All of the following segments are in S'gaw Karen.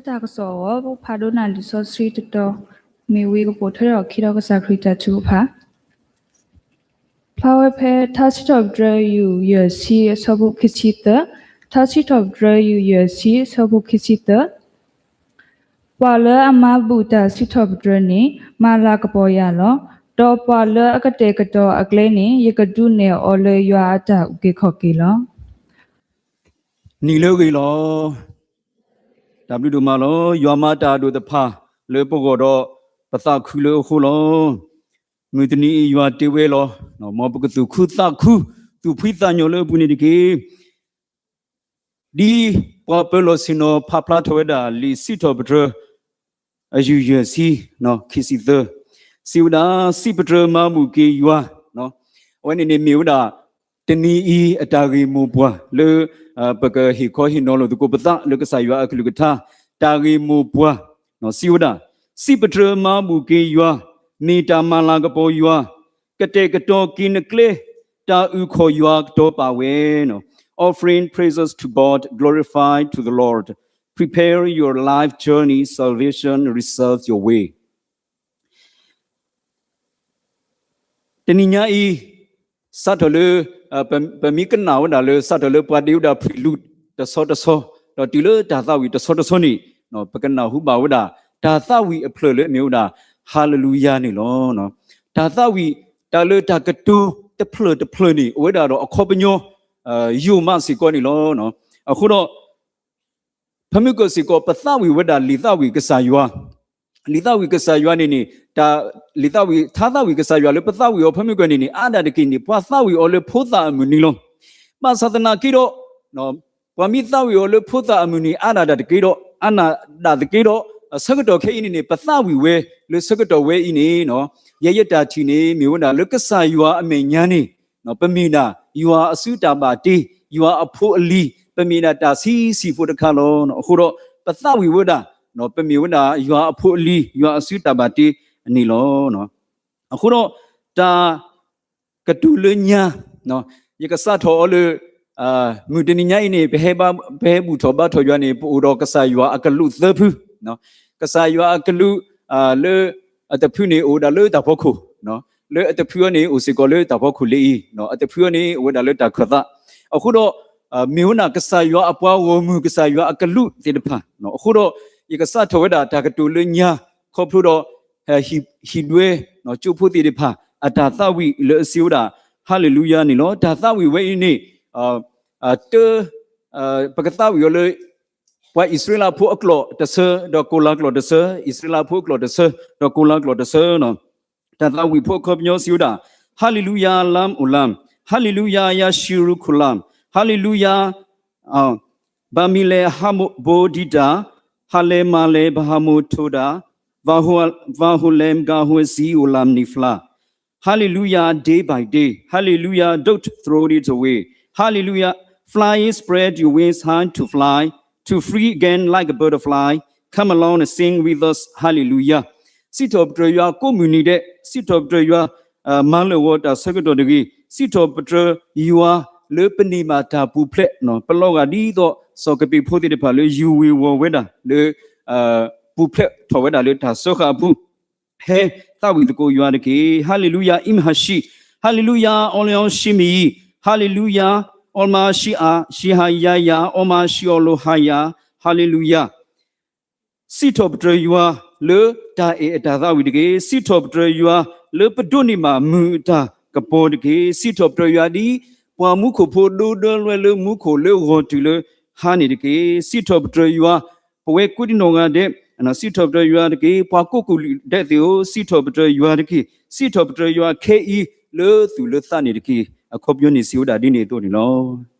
တၢ်ကစီၣ်အဂီၢ် ပကဖးဒိကနၣ်လံာ်စီဆှံတတီၤ, မ့ၢ်ဝံၤကပိာ်ထွဲထီၣ်အခံဒီးကစၢ်ခရံာ်တၢ်ထုကဖၣ် ဖျါဝဲဖဲ ထါစံးထီၣ်ပတြၢၤ ယူၢ် ယဲၢ်ဆံ အဆၢဖိခံဆံသၢ, ထါစံးထီၣ်ပတြၢၤ ယူၢ် ယဲၢ်ဆံ အဆၢဖိခံဆံသၢ, ပှၤလၢအမၤဘူၣ်တၢ်စံးထီၣ်ပတြၢၤန့ၣ် မၤလၤကပီၤယၤလီၤ. ဒီးပှၤလၢအကတဲာ်ကတီၤအကျဲန့ၣ် ယကဒုးနဲၣ်အီၤလၢယွၤအတၢ်အုၣ်က့ၤခီၣ်က့ၤလီၤ. နံၤလၢအဂ့ၤလီၤ. တၢ်ဘျုးဒိၣ်မးလီၤ. ယွၤမၤတၢ်အဒိၣ်တဖၣ်လၢပဂီၢ်ဒီးပသးခုလၢအဃိလီၤ. မုၢ်တနံၤအံၤယွၤတ့ဝဲလီၤ. မ်ပကသူၣ်ခုသးခု, သူၣ်ဖှံသးညီလၢအပူၤန့ၣ်တက့ၢ်. ဒ်ပှၤပၢၤလီၢ်ဆ့ၣ်နီၤဖးဖျါထီၣ်ဝဲဒၣ်လံာ်စံးထီၣ်ပတြၢၤ အယူၢ်ယဲၢ်ဆံ ခံဆံသၢ, စံးဝဲဒၣ် စံးပတြၢၤမၤဘူၣ်က့ၤယွၤ, အဝဲန့ၣ်န့ၣ်မ့ၢ်ဝဲဒၣ် တနံၤအံၤအတၢ်ဂ့ၢ်မိၢ်ပှၢ်လၢ ပကဟ့ၣ်ခီဟ့ၣ်နီၤလိာ်သကိးပသးလၢကစၢ်ယွၤအကလုၢ်ကထါ တၢ်ဂ့ၢ်မိၢ်ပှၢ် စံးဝဲဒၣ်, စံးပတြၢၤမၤဘူၣ်က့ၤယွၤ, မ့ၢ်တၢ်မၤလၤကပီၤယွၤ, ကတဲာ်ကတီၤက့ၤနကျဲ, တၢ်အုၣ်ခီၣ်ယွၤကတီၤပာ်ဝဲ, offering praises to God, glorify to the Lord, prepare your life journey, salvation reserves your way. တနံၤညါအံၤ စးထီၣ်လၢ ပမ့ၢ်ကနၣ်ဝဲဒၣ်လၢ စးထီၣ်လၢပှၤဒ့ဝဲဒၣ်ဖှံလူၤတဆီတဆီ, ဒီးတုၤလၢတၢ်သးဝံၣ်တဆီတဆီန့ၣ် ပကနၢ်ဟူဘၣ်ဝဲဒၣ် တၢ်သးဝံၣ်အဖျၢၣ်လၢအမ့ၢ်ဝဲဒၣ် ဟါလ့လူယၤန့ၣ်လီၤ. တၢ်သးဝံၣ် တၢ်လၢတၢ်ကတိၤတဖျၢၣ်တဖျၢၣ်န့ၣ် အိၣ်ဝဲဒၣ်ဒီးအခီပညီ ယိာ်မးစ့ၢ်ကီးန့ၣ်လီၤ. အဃိဒီး ဖဲမုၢ်ကၢၢ်စ့ၢ်ကီး ပသးဝံၣ်ဝဲဒၣ်လံာ်သးဝံၣ်ကစၢ်ယွၤ, လံာ်သးဝံၣ်ကစၢ်ယွၤန့ၣ်န့ၣ် လံာ်သးဝံၣ် ထါသးဝံၣ်ကစၢ်ယွၤလၢပသးဝံၣ်အီၤဖဲမုၢ်ကၢၢ်န့ၣ်န့ၣ် အါဒၣ်တက့ၢ်န့ၣ် ပှၤသးဝံၣ်အီၤလၢဖိသၣ်အမုၢ်နံၤလီၤ. ဘၣ်ဆၣ်သနာ်က့ဒီး ပှၤမ့ၢ်သးဝံၣ်အီၤလၢဖိသၣ်အမုၢ်နံၤ အါဒၣ်တက့ၢ်ဒီး အါဒၣ်တက့ၢ်ဒီး ဆၢကတီၢ်ခဲအံၤန့ၣ်န့ၣ် ပသးဝံၣ်ဝဲလၢဆၢကတီၢ်ဝဲအံၤန့ၣ် ယဲယတၢ်ထံၣ်န့ၣ် မ့ၢ်ဝဲဒၣ်လၢကစၢ်ယွၤအမဲာ်ညါန့ၣ် ပမ့ၢ်ဒၣ်ယွၤအစုတၢ်ဘၣ်တ့, ယွၤအဖိအလံၤ, ပမ့ၢ်ဒၣ်တၢ်ဆံးဆံးဖိတခါလီၤ. အဃိဒီး ပသးဝံၣ်ဝဲဒၣ် ပမ့ၢ်ဝဲဒၣ်ယွၤအဖိအလံၤ, ယွၤအစုတၢ်ဘၣ်တ့န့ၣ်လီၤ. အဃိဒီး တၢ်ကတိၤလၢညါ ယကစးထီၣ်အီၤလၢ မုၢ်တနံၤညါအံၤန့ၣ် ပဟဲဘူၣ်ထီၣ်ဘါထီၣ်ယွၤန့ၣ် ပအိၣ်ဒီးကစၢ်ယွၤအကလူးသၢဖု, ကစၢ်ယွၤအကလူး လၢအတဖုန့ၣ် အိၣ်ဝဲဒၣ်လၢတၢ်ဖီခိၣ်, လၢအတဖုအံၤန့ၣ် အိၣ်စ့ၢ်ကီးလၢတၢ်ဖီခိၣ်လၢအံၤ, အတဖုအံၤန့ၣ် အိၣ်ဝဲဒၣ်လၢတၢ်ခၢၣ်သး. အဃိဒီး မ့ၢ်ဝဲဒၣ်ကစၢ်ယွၤအပှၤဂီၢ်မုၢ် ကစၢ်ယွၤအကလူးသ့ၣ်တဖၣ်, အဃိဒီး ယကစးထီၣ်ဝဲဒၣ်တၢ်ကတိၤလၢညါ ခီဖျိဒီး ဟံၣ်ဒွဲ ကၠိဖိသ့ၣ်တဖၣ် အတၢ်သးဝံၣ်လၢအစံးဝဲဒၣ် ဟါလ့လူယၤန့ၣ်လီၤ. တၢ်သးဝံၣ်ဝဲအံၤန့ၣ် တၢ် ပကသးဝံၣ်အီၤလၢ ပှၤအံၣ်စရ့လးဖိအကျိာ်တဆၢ ဒီးကိၤလၤကျိာ်တဆၢ, အံၣ်စရ့လးဖိအကျိာ်တဆၢ ဒီးကိၤလၤကျိာ်တဆၢ, တၢ်သးဝံၣ်ဖိအခီပညီစံးဝဲဒၣ် Hallelujah Lam Olam, Hallelujah Yeshurun Kulam, Hallelujah Bamile Hamo Bodhita, Hale Male Bahamo Toda, Vaho-, Vaholem Gahosi Olam Nifla. Hallelujah, day by day. Hallelujah, don't throw it away. Hallelujah, fly, spread your wings high to fly, to free again like a butterfly. Come along and sing with us, Hallelujah. စံးထီၣ်ပတြၢၤယွၤကိးမုၢ်နံၤဒဲး, စံးထီၣ်ပတြၢၤယွၤ မၤလၢာ်ဂီၤတၢ်ဆၢကတီၢ်တဂ့ၤ, စံးထီၣ်ပတြၢၤယွၤလၢပန့ၢ်ဘၣ်တၢ်ပူၤဖျဲး, ပလီၤဂာ်ဒ်သိးစီၤကပ့းဖိသ့ၣ်တဖၣ်လၢယူၤဝ့ၤဝီၤဝဲဒၣ်လၢ ပူၤဖျဲးထီၣ်ဝဲဒၣ်လၢတၢ်စၢဃာ်အပူၤ, ဟဲသးဝံၣ်သကိးယွၤတက့ၢ်. Hallelujah, Imhashi. Hallelujah, Olion Shimei. Hallelujah, Olma Shia, Shihayaya, Olma Shiolohaya. Hallelujah. စံးထီၣ်ပတြၢၤယွၤလၢတၢ်အဲၣ်အတၢ်သးဝံၣ်တက့ၢ်. စံးထီၣ်ပတြၢၤယွၤလၢပဒိးန့ၢ်ဘၣ်မုာ်အတၢ်ကပီၤတက့ၢ်. စံးထီၣ်ပတြၢၤယွၤဒ်ပှၤမူခိၣ်ဖိဒိဒၢလွဲလၢမူခိၣ်လၢဂီၤတုၤလၢဟါန့ၣ်တက့ၢ်. စံးထီၣ်ပတြၢၤယွၤ ပဝဲကိးဒံနီၢ်ဂၤဒဲး, စံးထီၣ်ပတြၢၤယွၤတက့ၢ်. ပှၤကိးကလုာ်ဒဲးသ့ၣ်ဧၢ, စံးထီၣ်ပတြၢၤယွၤတက့ၢ်. စံးထီၣ်ပတြၢၤယွၤခဲအံၤလၢသူၣ်လၢသးန့ၣ်တက့ၢ်. အခီပညီန့ၣ်စံးဝဲဒၣ်ဒ်န့ၣ်အသိးန့ၣ်လီၤ.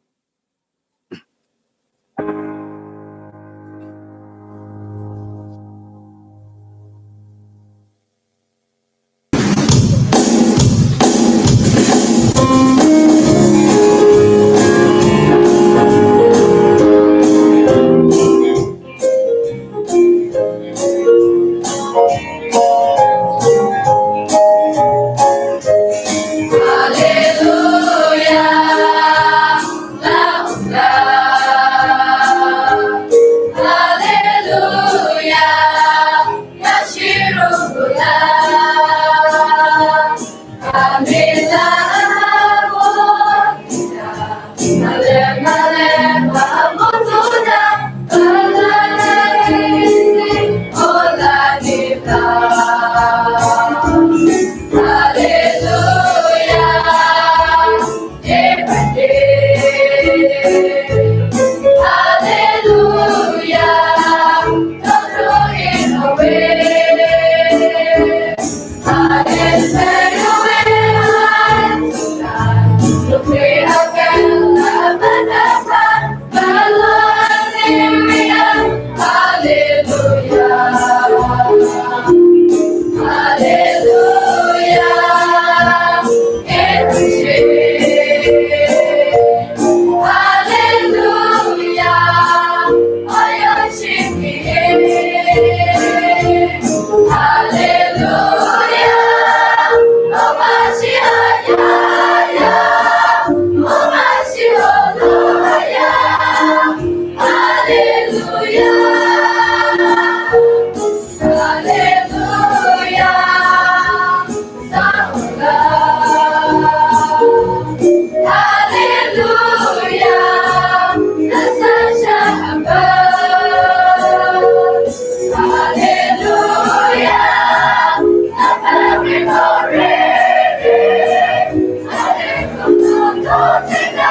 Hallelujah,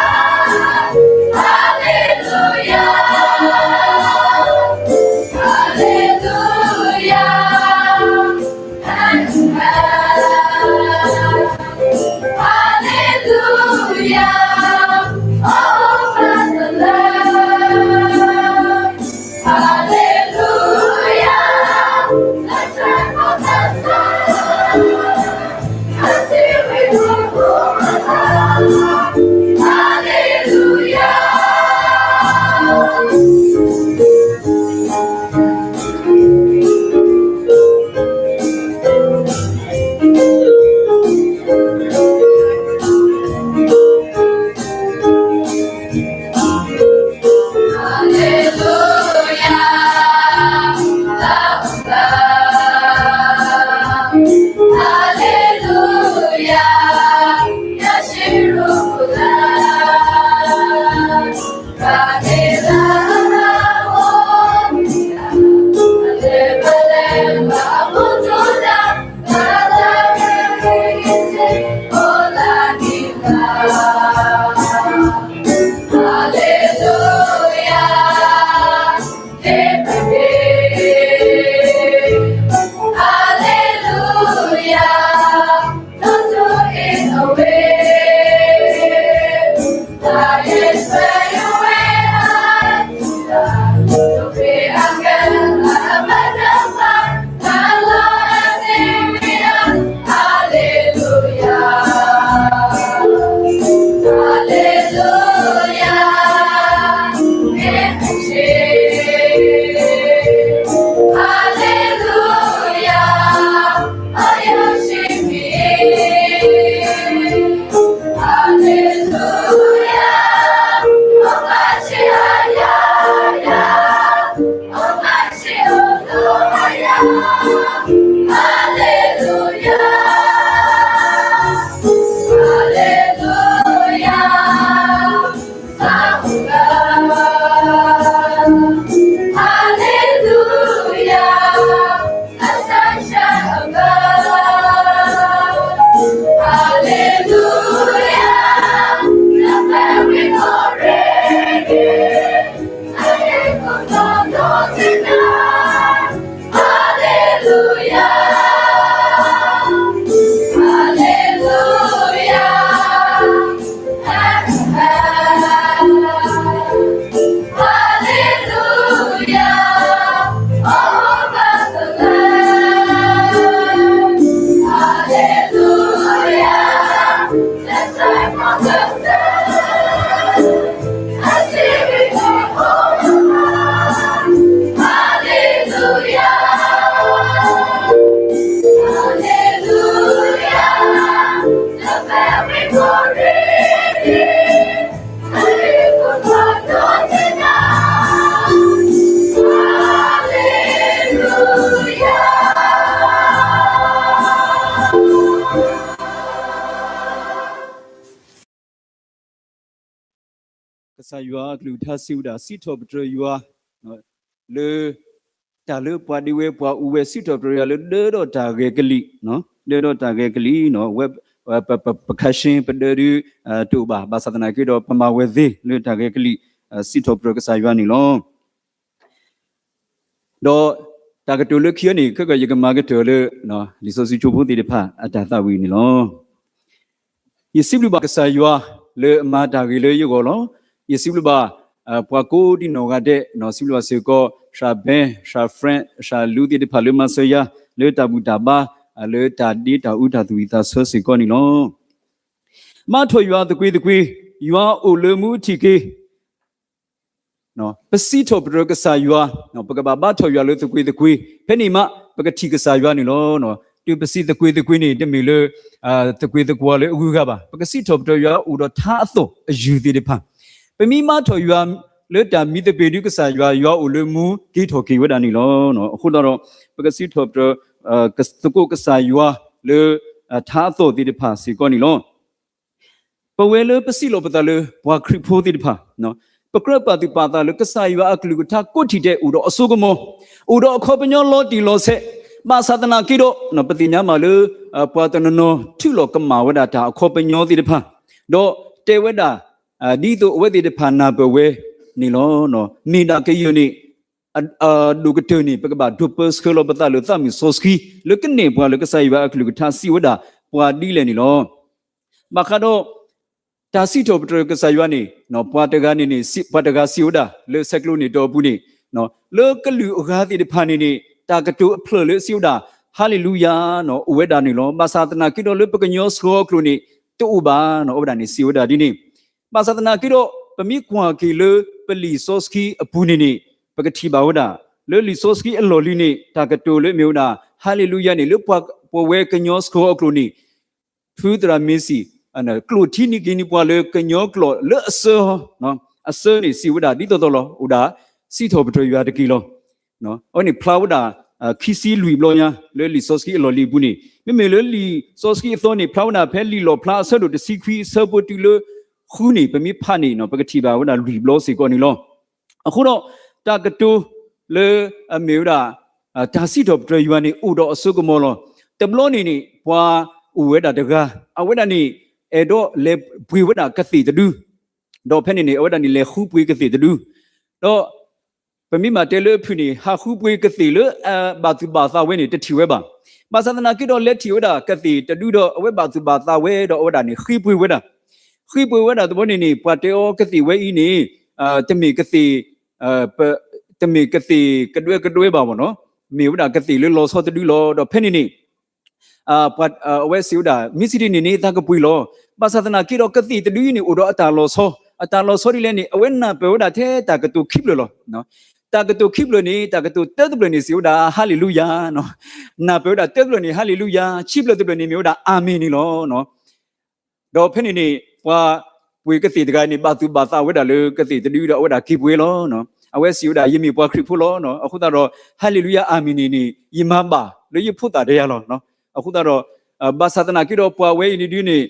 hallelujah, hallelujah, oh, Father Lord. Hallelujah, the triumph of the sun. Hallelujah.ကစၢ်ယွၤအကလုၢ်ကထါစံးဝဲဒၣ် စံးထီၣ်ပတြၢၤယွၤ လၢ တၢ်လၢပှၤဒ့ဝဲပှၤအိၣ်ဝဲ စံးထီၣ်ပတြၢၤယွၤလၢဒၢဒီးတၢ်ဂဲၤကလံၣ်, ဒၢဒီးတၢ်ဂဲၤကလံၣ်, ဝဲ ပ ပ ပခါရှ့ ပဒၢဒု တအိၣ်ဘၣ်, ဘၣ်ဆၣ်သနာ်က့ဒီး ပမၤဝဲသ့လၢတၢ်ဂဲၤကလံၣ် စံးထီၣ်ပတြၢၤကစၢ်ယွၤန့ၣ်လီၤ. ဒီးတၢ်ကတိၤလၢခံန့ၣ် ခဲကယကမၤကတၢၢ်လၢ လံာ်စီဆှံကၠိဖိသ့ၣ်တဖၣ်အတၢ်သးဝံၣ်န့ၣ်လီၤ. ယစံးဘျုးဘၣ်ကစၢ်ယွၤ လၢအမၤတၢ်ဂ့ၤလၢယဂီၢ်လီၤ. ယစံးဘျုးဘၣ် ပှၤကိးဒံနီၢ်ဂၤဒဲး, စံးဘျုးဘၣ်စ့ၢ်ကီး စှၤဘဲ, စှၤ friend, စှၤလူသ့ၣ်တဖၣ်လၢမၤစၢၤယၤ လၢတၢ်ဘူၣ်တၢ်ဘါ, လၢတၢ်ဒ့တၢ်အူတၢ်သူၣ်ဝံၣ်သးဆၢစ့ၢ်ကီးန့ၣ်လီၤ. ဘါထီၣ်ယွၤသကွ့ၤသကွ့ၤ, ယွၤအိၣ်လၢမူအထံးက့ၤ ပစံးထီၣ်ပတြၢၤကစၢ်ယွၤ, ပကဘၣ်ဘါထီၣ်ယွၤလၢသကွ့ၤသကွ့ၤ, ဖဲန့ၣ်မး ပကထံၣ်ကစၢ်ယွၤန့ၣ်လီၤ. တုၤပစံးသကွ့ၤသကွ့ၤန့ၣ် တမ့ၢ်လၢ သကွ့ၤသကွၢ်လၢအဂုၤအဂၤဘၣ်. ပကစံးထီၣ်ပတြၢၤယွၤအိၣ်ဒီးထါအသိးအယုၢ်သ့ၣ်တဖၣ်, ပမ့ၢ်ဘါထီၣ်ယွၤလၢတၢ်မံသပ့ၤဒုကစၢ်ယွၤ, ယွၤအိၣ်လၢမူက့ၤထီၣ်က့ၤဝဲဒၣ်န့ၣ်လီၤ. အဃိသတးဒီး ပကစံးထီၣ်ပတြၢၤ သကိးကစၢ်ယွၤလၢ ထါအသိးသ့ၣ်တဖၣ်စ့ၢ်ကီးန့ၣ်လီၤ. ပဝဲလၢပစံးလီၤပသးလၢပှၤခရံာ်ဖိသ့ၣ်တဖၣ်, ပကြၢးပာ်သူၣ်ပာ်သးလၢကစၢ်ယွၤအကလုၢ်ကထါကိးထံၣ်ဒဲးအိၣ်ဒီးအစိကမီၤ, အိၣ်ဒီးအခီပညီလီၤတံၢ်လီၤဆဲး, ဘၣ်ဆၣ်သနာ်က့ဒီး ပသ့ၣ်ညါမးလၢ ပှၤတနီၤနီၤထုးလီၤကမၣ်ဝဲဒၣ်တၢ်အခီပညီသ့ၣ်တဖၣ်, ဒီး တဲဝဲဒၣ် ဒ်သိးအဝဲသ့ၣ်တဖၣ်နၢ်ပၢၢ်ဝဲန့ၣ်လီၤ. မ့ၢ်ဒၣ်ကယၢၢ်န့ၣ် အဒိၣ်ကတၢၢ်န့ၣ် ပကဘၣ်ဒိးပၢဆှၢလီၤပသးလၢသးမုၢ်စီဆှံ လၢကနဲၣ်ပှၤလၢကစၢ်ယွၤအကလုၢ်ကထါစံးဝဲဒၣ် ပှၤဒ်လဲၣ်န့ၣ်လီၤ. ဘၣ်ဃးဒီး တၢ်စံးထီၣ်ပတြၢၤကစၢ်ယွၤန့ၣ် ပှၤတဂၤန့ၣ်န့ၣ် ပှၤတဂၤစံးဝဲဒၣ် လၢဆဲးကျိးန့ၣ်တီၢ်အပူၤန့ၣ် လၢကလုာ်အဂၤသ့ၣ်တဖၣ်န့ၣ်န့ၣ် တၢ်ကတိၤအဖျၢၣ်လၢစံးဝဲဒၣ် ဟါလ့လူယၤ အိၣ်ဝဲဒၣ်န့ၣ်လီၤ. ဘၣ်ဆၣ်သနာ်က့ဒီးလၢပကညီစှီၤအကျိာ်န့ၣ် တအိၣ်ဘၣ် အဝဲဒၣ်န့ၣ်စံးဝဲဒၣ်ဒ်န့ၣ် ဘၣ်ဆၣ်သနာ်က့ဒီး ပမ့ၢ်ကွၢ်က့ၤလၢပလံာ်စီဆှံအပူၤန့ၣ်န့ၣ် ပကထံၣ်ဘၣ်ဝဲဒၣ် လၢလံာ်စီဆှံအလီၢ်လံၤန့ၣ် တၢ်ကတိၤလၢမ့ၢ်ဝဲဒၣ် ဟါလ့လူယၤန့ၣ် လၢပဝဲကညီစှီၤအကျိာ်န့ၣ် ဖုသရၣ်မ့ၢ်စံး ကျိာ်ထံနံၤက့ၤနံၤပှၤလၢကညီကျိာ်လၢအဆၢ အဆၢန့ၣ်စံးဝဲဒၣ်ဒ်သိးသိးလီၤ. အိၣ်ဒၣ် စံးထီၣ်ပတြၢၤယွၤတက့ၢ်လီၤ. အဝဲန့ၣ်ဖျါဝဲဒၣ် ခံဆံလွံၢ်ဘျီညါ လၢလံာ်စီဆှံအလီၢ်လံၤအပူၤန့ၣ် မ့မ့ၢ်လၢလံာ်စီဆှံအသီန့ၣ် ဖျါဝဲဒၣ်ဖဲလံာ်လီၣ်ဖျါအဆၢဒိၣ်တဆံခွံ အဆၢဖိတုၤလၢဃုန့ၣ် ပမ့ၢ်ဖးန့ၣ် ပကထံၣ်ဘၣ်ဝဲဒၣ်လွံၢ်ဘျီစ့ၢ်ကီးန့ၣ်လီၤ. အဃိဒီး တၢ်ကတိၤလၢအမ့ၢ်ဝဲဒၣ် တၢ်စံးထီၣ်ပတြၢၤယွၤန့ၣ် အိၣ်ဒီးအစိကမီၤလီၤ. တဘျီန့ၣ်န့ၣ် ပှၤအိၣ်ဝဲဒၣ်တဂၤ အဝဲဒၣ်န့ၣ် အဲၣ်ဒိးလဲၤပှ့ၤဝဲဒၣ်ကသ့ၣ်တဒု ဒီးဖဲန့ၣ်န့ၣ် အဝဲဒၣ်န့ၣ်လဲၤဃုပှ့ၤကသ့ၣ်တဒု ဒီး ပမ့ၢ်မၤတဲလၢအဖုၣ်န့ၣ် ဟးဃုပှ့ၤကသ့ၣ်လၢအဘၣ်သူၣ်ဘၣ်သးဝဲန့ၣ် တထံၣ်ဝဲဘၣ်. ဘၣ်ဆၣ်သနာ်က့ဒီးလဲၤထံၣ်ဝဲဒၣ်ကသ့ၣ်တဒုဒီး အဝဲဘၣ်သူၣ်ဘၣ်သးဝဲဒီးအဝဲဒၣ်န့ၣ် ဃ့ပှ့ၤဝဲဒၣ် ဃ့ပှ့ၤဝဲဒၣ်တဘျီန့ၣ်န့ၣ် ပှၤတဲအီၤကသ့ၣ်ဝဲအံၤန့ၣ် တမ့ၢ်ကသ့ၣ် တမ့ၢ်ကသ့ၣ်ကဒွဲကဒွဲဘၣ်ဘၣ်နီၤ မ့ၢ်ဝဲဒၣ်ကသ့ၣ်လၢလီၤဆီတဒုလီၤ. ဒီးဖဲန့ၣ်န့ၣ် အဝဲစံးဝဲဒၣ် မ့ၢ်စံးဒ်န့ၣ်န့ၣ် သးကပှ့ၤလီၤ. ဘၣ်ဆၣ်သနာ်က့ဒီးကသ့ၣ်တဒုအံၤန့ၣ် အိၣ်ဒီးအတၢ်လီၤဆီ အတၢ်လီၤဆီဒ်လဲၣ်န့ၣ် အဝဲနၢ်ပၢၢ်ဝဲဒၣ်ထဲတၢ်ကတိၤခံဖျၢၣ်လီၤ. တၢ်ကတိၤခံဖျၢၣ်န့ၣ် တၢ်ကတိၤတၢတဖျၢၣ်န့ၣ် စံးဝဲဒၣ် ဟါလ့လူယၤ နၢ်ပၢၢ်ဝဲဒၣ်တၢတဖျၢၣ်န့ၣ် ဟါလ့လူယၤ ခံဖျၢၣ်တဖျၢၣ်န့ၣ် မ့ၢ်ဝဲဒၣ် အၤမ့ၣ်န့ၣ်လီၤ. ဒီးဖဲန့ၣ်န့ၣ် ပှၤပှ့ၤကသ့ၣ်တဂၤန့ၣ် ဘၣ်သူၣ်ဘၣ်သးဝဲဒၣ်လၢကသ့ၣ်တဒုဒီးအဝဲဒၣ်က့ၤပှ့ၤလီၤ. အဝဲစံးဝဲဒၣ် ယမ့ၢ်ပှၤခရံာ်ဖိလီၤ. အဃိသတးဒီး ဟါလ့လူယၤ အၤမ့ၣ်န့ၣ်န့ၣ် ယမၤဘၣ်လၢယဖိသၣ်တယၤလီၤ. အဃိသတးဒီး ဘၣ်ဆၣ်သနာ်က့ဒီးပှၤဝဲအံၤန့ၣ်ဒုန့ၣ်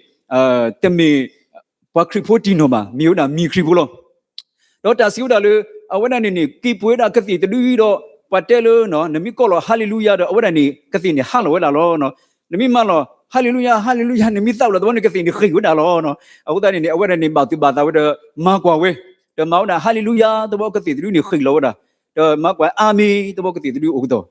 တမ့ၢ်ပှၤခရံာ်ဖိတံၢ်နီၢ်ဘၣ် မ့ၢ်ဝဲဒၣ်မံၤခရံာ်ဖိလီၤ. ဒီးတၢ်စံးဝဲဒၣ်လၢ အဝဲဒၣ်န့ၣ်န့ၣ် က့ၤပှ့ၤဝဲဒၣ်ကသ့ၣ်တဒုဒီး ပှၤတဲလၢ နမ့ၢ်ကိးလီၤ ဟါလ့လူယၤ ဒီးအဝဲဒၣ်န့ၣ် ကသ့ၣ်န့ၣ်ဟါလီၤဝဲဒၣ်လီၤ. နမ့ၢ်မၤလီၤ ဟါလ့လူယၤ ဟါလ့လူယၤ နမ့ၢ်သးဝံၤလီၤတဘျီန့ၣ် ကသ့ၣ်န့ၣ်ဃ့ၢ်ဝဲဒၣ်လီၤ. အဃိသတးန့ၣ်န့ၣ် အဝဲဒၣ်န့ၣ် ဘၣ်သူၣ်ဘၣ်သးဝဲဒီး မၤကွၢ်ဝဲ ဒီးမၤဝဲဒၣ် ဟါလ့လူယၤ တဘျီကသ့ၣ်တဒုန့ၣ်ဃ့ၢ်လီၤဝဲဒၣ် ဒီးမၤကွၢ် အၤမ့ၣ် တဘျီကသ့ၣ်တဒုအိၣ်ကတီၢ်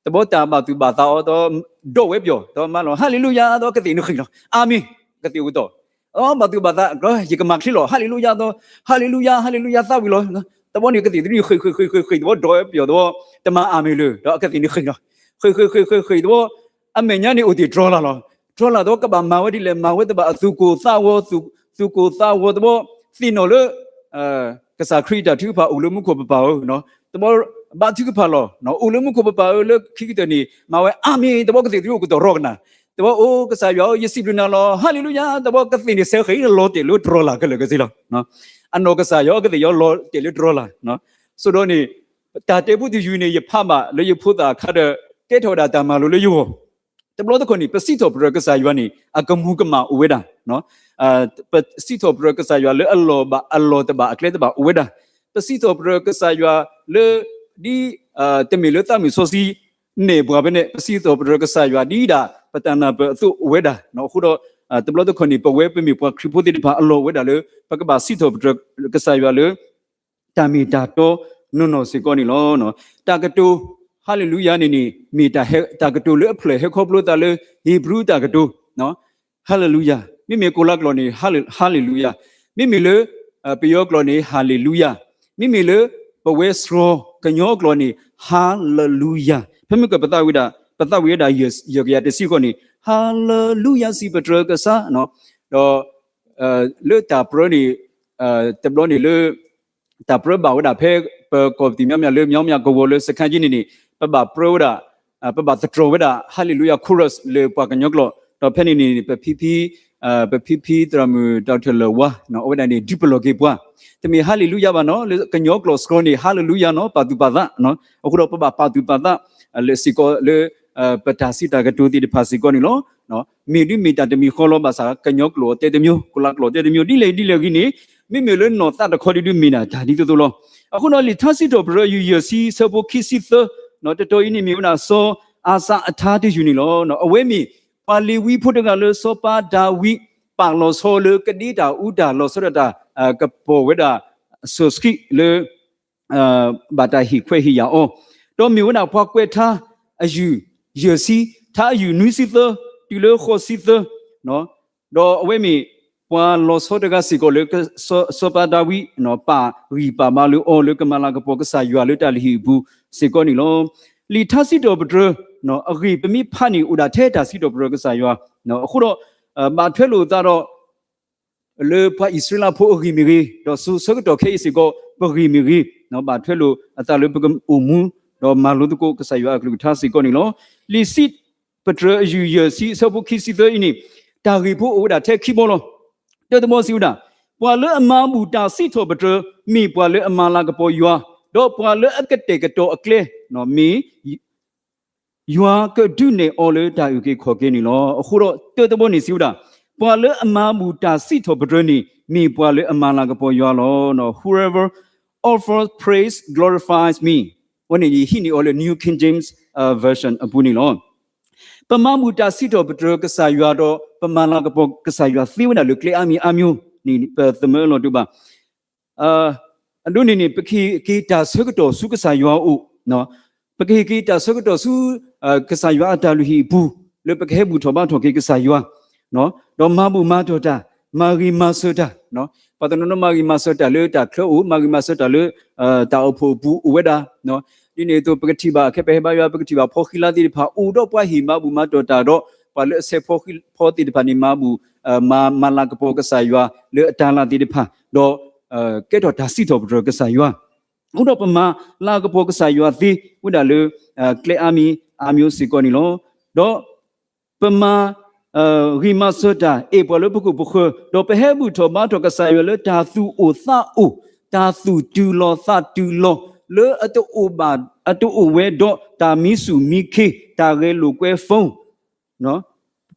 တဘျီတၢ်ဘၣ်သူၣ်ဘၣ်သးအီၤဒီး ဒိးဝဲပျီၢ် ဒီးမၤလီၤ ဟါလ့လူယၤ ဒီးကသ့ၣ်န့ၣ်ဃ့ၢ်လီၤ အၤမ့ၣ် ကသ့ၣ်အိၣ်ကတီၢ် အဘၣ်သူၣ်ဘၣ်သး ယကမၤချ့လီၤ ဟါလ့လူယၤ ဒီး ဟါလ့လူယၤ ဟါလ့လူယၤ သးဝံၤလီၤ. တဘျီန့ၣ်ကသ့ၣ်တဒုန့ၣ် ဃ့ၢ်ဃ့ၢ်ဃ့ၢ်ဃ့ၢ်တဘျီ ဒိးဝဲပျီၢ်တဘျီ တမၤအၤမ့ၣ်လၢၤ ဒီးအကသ့ၣ်န့ၣ်ဃ့ၢ်လီၤ. ဃ့ၢ်ဃ့ၢ်ဃ့ၢ်ဃ့ၢ်ဃ့ၢ်တဘျီ အမဲာ်ညါန့ၣ်အိၣ်တ့ၢ်တြီလာ်လီၤ. တြီလာ်တဘျီကဘၣ်မၤဝဲဒ်လဲၣ် မၤဝဲတဘၣ်အသူၣ်ကိၢ်သးဂီၤ သူၣ်ကိၢ်သးဂီၤတဘျီ သ့ၣ်နီၣ်လၢ ကစၢ်ခရံာ်တၢ်ထုကဖၣ်အိၣ်လၢမူခိၣ်ပပၢ်ဧၢ တဘျီ ဘါထုကဖၣ်လီၤ အိၣ်လၢမူခိၣ်ပပၢ်ဧၢ လၢခံကတၢၢ်န့ၣ် မၤဝဲအၤမ့ၣ် တဘျီကသ့ၣ်တဒုအိၣ်ကတီၢ်ရီကနၣ် တဘျီအိၣ်ကစၢ်ယွၤဧၢ ယစံးဘျုးနၤလီၤ ဟါလ့လူယၤ တဘျီကသ့ၣ်န့ၣ်ဆဲးဃ့ၢ်လီၤတဲာ်လၢတြီလာ်ခဲလၢာ်ကစ့လီၤ. အနီၢ်ကစၢ်ယွၤကသ့ၣ်ယွၤလီၤတဲာ်လၢတြီလာ် ဆိဒီးန့ၣ် တၢ်တဲဖိတယုၢ်န့ၣ် ယဖးဘၣ်လၢယဖိသၣ်အခါဒီး ကဲထီၣ်ဝဲဒၣ်တၢ်မၤလိာ်လၢယဂီၢ် တဘျီတခီၣ်န့ၣ် ပစံးထီၣ်ပတြၢၤကစၢ်ယွၤန့ၣ် အကမူၤကမၣ်အိၣ်ဝဲဒၣ် ပစံးထီၣ်ပတြၢၤကစၢ်ယွၤလၢအလီၢ်ဘၣ် အလီၢ်တဘၣ်အကျဲတဘၣ်အိၣ်ဝဲဒၣ် ပစံးထီၣ်ပတြၢၤကစၢ်ယွၤလၢ ဒ် တမ့ၢ်လၢသးမုၢ်စီဆှံ နဲၣ်ပှၤဖဲန့ၣ် ပစံးထီၣ်ပတြၢၤကစၢ်ယွၤဒ်ဒၣ် ပတၢ်နၢ်ပၢၢ်အသိးအိၣ်ဝဲဒၣ် အဃိဒီး တဘျီတခီၣ်န့ၣ် ပဝဲပမ့ၢ်ပှၤခရံာ်ဖိသ့ၣ်တဖၣ်အလီၢ်အိၣ်ဝဲဒၣ်လၢ ပကဘၣ်စံးထီၣ်ပတြၢၤကစၢ်ယွၤလၢ တၢ်မ့ၢ်တၢ်တီနီၢ်နီၢ်စ့ၢ်ကီးန့ၣ်လီၤ. တၢ်ကတိၤ ဟါလ့လူယၤန့ၣ်န့ၣ် မ့ၢ်တၢ်ကတိၤလၢအဖျၢၣ်ဟဲခီဖျိသးလၢ ဧ့ၤဘြူၤတၢ်ကတိၤ ဟါလ့လူယၤ မ့မ့ၢ်ကိးလါကျိာ်န့ၣ် ဟါလ့လူယၤ မ့မ့ၢ်လၢ ပယီၤကျိာ်န့ၣ် ဟါလ့လူယၤ မ့မ့ၢ်လၢ ပဝဲစှီၤကညီကျိာ်န့ၣ် ဟါလ့လူယၤ ဖဲမ့ၢ်ကပသးဝံၤဒၣ် ပသးဝံၤဝဲဒၣ် ယကယၤတဆံဃီန့ၣ် ဟါလ့လူယၤ စံးပတြၢၤကစၢ် ဒီး လၢတၢ်ပြၢန့ၣ် တဘျီန့ၣ်လၢ တၢ်ပြၢဘၣ်ဝဲဒၣ်ဖဲ ပကီၢ်ပသံၣ်မံၤမံၤလၢ မံၤမံၤကဝီၤလၢစခါက့န့ၣ်န့ၣ် ပဘၣ်ပြၢဝဲဒၣ် ပဘၣ်သတြီၤဝဲဒၣ် Hallelujah Chorus လၢပှၤကညီကျိာ် ဒီးဖဲန့ၣ်န့ၣ် ပဖံဖံ ပဖံဖံသရၣ်မုၣ် ဒီးတၢ်လၢဝါ အဝဲဒၣ်န့ၣ် ဒုးပလီၢ်က့ၤပှၤ တမ့ၢ် Hallelujah ဘၣ်နီၤ လၢကညီကျိာ်စှီၤန့ၣ် Hallelujah နီၤ ပာ်သူၣ်ပာ်သး အဃိဒီးပဘၣ်ပာ်သူၣ်ပာ်သး လၢစ့ၢ်ကီးလၢ ပတၢ်စံးတၢ်ကတိၤသ့ၣ်တဖၣ်စ့ၢ်ကီးန့ၣ်လီၤ. မ့ၢ်ဒုးမ့ၢ်တၢ်တမံၤဃီလီၤ ဘၣ်ဆၣ်ကညီကျိာ်တဲတမျိုး ကိးလါကျိာ်တဲတမျိုး ဒ်လဲၣ်ဒ်လဲၣ်ဂ့ၤန့ၣ် မ့မ့ၢ်လၢနီၢ်သးတခီဒုးဒုးမ့ၢ်ဒၣ်တၢ်ဒ်သိးသိးလီၤ. အဃိဒီးလံာ်ထါစံးထီၣ်ပတြၢၤ ယုၢ်ယဲၢ်ဆံ ဆၢဖိခံဆံသၢ တတီၤအံၤန့ၣ်မ့ၢ်ဝဲဒၣ်စီၤအၤစးအထါတယုၢ်န့ၣ်လီၤ. အဝဲမ့ၢ်ပှၤလ့ၤဝံဖိတဂၤလၢစီၤပၤဒၤဝံး ပာ်လီၤဆီလၢကဒ့တၢ်အူတၢ် လီၤဆီဒၣ်တၢ် ကပီၤဝဲဒၣ် စီဆှံလၢ ဘၣ်တၢ်ဟ့ၣ်ခွဲးဟ့ၣ်ယာ်အီၤ, ဒီးမ့ၢ်ဝဲဒၣ်ပှၤကွဲးထါအယုၢ်ယဲၢ်ဆံ, ထါအယုၢ်နွံဆံသၢ တုၤလၢဃိးဆံသၢ, ဒီးအဝဲမ့ၢ်ပှၤလီၤဆီတဂၤစ့ၢ်ကီးလၢ စီၤပၤဒၤဝံး ပာ်ဂံၢ်ပာ်ဘါလၢအီၤလၢကမၤလၤကပီၤကစၢ်ယွၤလၢတၢ်လုၢ်ဟံၣ်အပူၤစ့ၢ်ကီးန့ၣ်လီၤ. လံာ်ထါစံးထီၣ်ပတြၢၤအဂ့ၢ် ပမ့ၢ်ဖးန့ၣ်အိၣ်ဒၣ်ထဲတၢ်စံးထီၣ်ပတြၢၤကစၢ်ယွၤ, အဃိဒီး ဘၣ်ထွဲလိာ်အသးဒီး လၢပှၤအံၣ်စရ့လးဖိအဂ့ၢ်မ့ၢ်ဂ့ၤ, ဒီးစိၤဆၢကတီၢ်ခဲအံၤစ့ၢ်ကီး ပဂ့ၢ်မ့ၢ်ဂ့ၤ, ဘၣ်ထွဲလိာ်အသးလၢပကအိၣ်မူ ဒီးမၤလိသကိးကစၢ်ယွၤအကလုၢ်ကထါစ့ၢ်ကီးန့ၣ်လီၤ. လံာ်စံးပတြၢၤအယုၢ်ယဲၢ်ဆံ အဆၢဖိခံဆံသၢအံၤန့ၣ် တၢ်ဂ့ၢ်ဖိအိၣ်ဝဲဒၣ်ထဲခံဘီလီၤ. တၢတဘီစံးဝဲဒၣ်, ပှၤလၢအမၤဘူၣ်တၢ်စံးထီၣ်ပတြၢၤ မ့ၢ်ပှၤလၢအမၤလၤကပီၤယွၤ, ဒီးပှၤလၢအကတဲာ်ကတီၤအကျဲ မ့ၢ် ယွၤကဒုးနဲၣ်အီၤလၢတၢ်အုၣ်က့ၤခီၣ်က့ၤန့ၣ်လီၤ. အဃိဒီးတၢတဘီန့ၣ်စံးဝဲဒၣ်, ပှၤလၢအမၤဘူၣ်တၢ်စံးထီၣ်ပတြၢၤန့ၣ် မ့ၢ်ပှၤလၢအမၤလၤကပီၤယွၤလီၤ. Whoever offers praise glorifies me. အဝဲန့ၣ်ယဟံးန့ၢ်အီၤလၢ New King James Version အပူၤန့ၣ်လီၤ. ပမၤဘူၣ်တၢ်စံးထီၣ်ပတြၢၤကစၢ်ယွၤဒီး ပမၤလၤကပီၤကစၢ်ယွၤသ့ဝဲဒၣ်လၢကျဲအါမံၤအါမံၤန့ၣ် ပသမၢလီၤဒိၣ်ဘၣ်. အဒိန့ၣ်န့ၣ် ပကဟ့ၣ်က့ၤတၢ်ဆၢကတီၢ်ဆူကစၢ်ယွၤအအိၣ်, ပကဟ့ၣ်က့ၤတၢ်ဆၢကတီၢ်ဆူ ကစၢ်ယွၤအတၢ်လုၢ်ဟံၣ်အပူၤ လၢပကဟဲဘူၣ်ထီၣ်ဘါထီၣ်က့ၤကစၢ်ယွၤ, ဒီးမၤဘူၣ်မၤတီၢ်တၢ်, မၤဂ့ၤမၤစၢၤတၢ်, ပှၤတနီၤနီၤမၤဂ့ၤမၤစၢၤတၢ်လၢတၢ်ချၢအိၣ်, မၤဂ့ၤမၤစၢၤတၢ်လၢ တၢ်အိၣ်ဖှိၣ်အပူၤအိၣ်ဝဲဒၣ်, ဒ်န့ၣ်အသိး ပကထံၣ်ဘၣ် ခဲပဟဲဘါယွၤ ပကထံၣ်ဘၣ်ဖီဃံလၤသ့ၣ်တဖၣ် အိၣ်ဒီးပှၤဟ့ၣ်မၤဘူၣ်မၤတီၢ်တၢ်ဒီး ပှၤလၢအဆဲးဖီဃံဖီသ့ၣ်တဖၣ်န့ၣ် မၤဘူၣ် မၤ မၤလၤကပီၤကစၢ်ယွၤလၢအတၤလၤသ့ၣ်တဖၣ်, ဒီး ကဲထီၣ်တၢ်စံးထီၣ်ပတြၢၤကစၢ်ယွၤ, အဃိဒီးပမၤလၤကပီၤကစၢ်ယွၤသ့ဝဲဒၣ်လၢ ကျဲအါမံၤအါမံၤစ့ၢ်ကီးန့ၣ်လီၤ. ဒီး ပမၤ ဂ့ၤမၤစၢၤတၢ် အဲၣ်ပှၤလၢပခိၣ်ပဃၢၤ, ဒီးပဟဲဘူၣ်ထီၣ်ဘါထီၣ်ကစၢ်ယွၤလၢတၢ်သူၣ်အိၣ်သးအိၣ်, တၢ်သူၣ်တုၤလီၤသးတုၤလီၤ, လၢအတအိၣ်ဘၣ် အတအိၣ်ဝဲဒီးတၢ်မံဆူၣ်မံခ့, တၢ်ဂဲၤလိာ်ကွဲ phone